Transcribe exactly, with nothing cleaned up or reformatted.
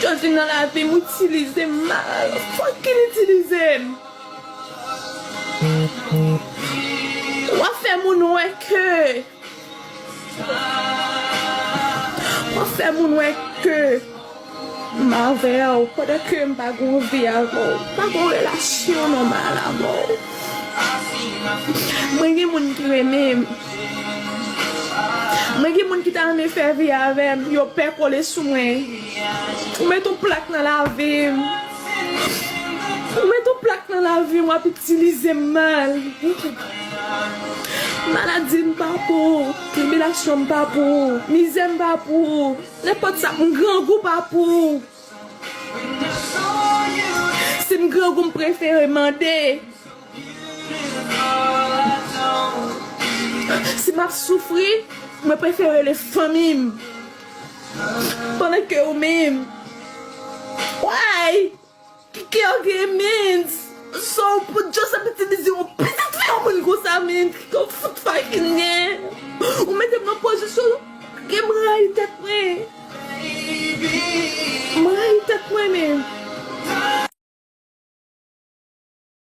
Jodi nan lavi m, ou itilize m mal. Fucking itilize m. W ap fè moun wè ke w ap fè moun wè ke m avè w pandan ke m pa gen yon vi avè w, m pa gen yon relasyon nòmal avè w. Mwen gen moun ki renmen m. Mwen gen moun ki ta renmen fè vi avè m, yo pè kole sou mwen. Ou met yon plak nan lavi m. Ou met yon plak nan lavi m, w ap itilize m mal. Maladi m pa pou ou, tribilasyon m pa pou ou, mizè m pa pou ou, nenpòt sa, m grangou pa pou ou. Si m grangou, m prefere mande. Si m ap soufri, mwen prefere rele fanmi m. Pandan ke ou menm, why? Ki kè w gen, men? So, pou just ap itilize yon pitit fi yon moun konsa, men? Ki kè w fout fucking gen? Ou mete m nan pozisyon ke m rayi tèt mwen. M rayi tèt mwen, men.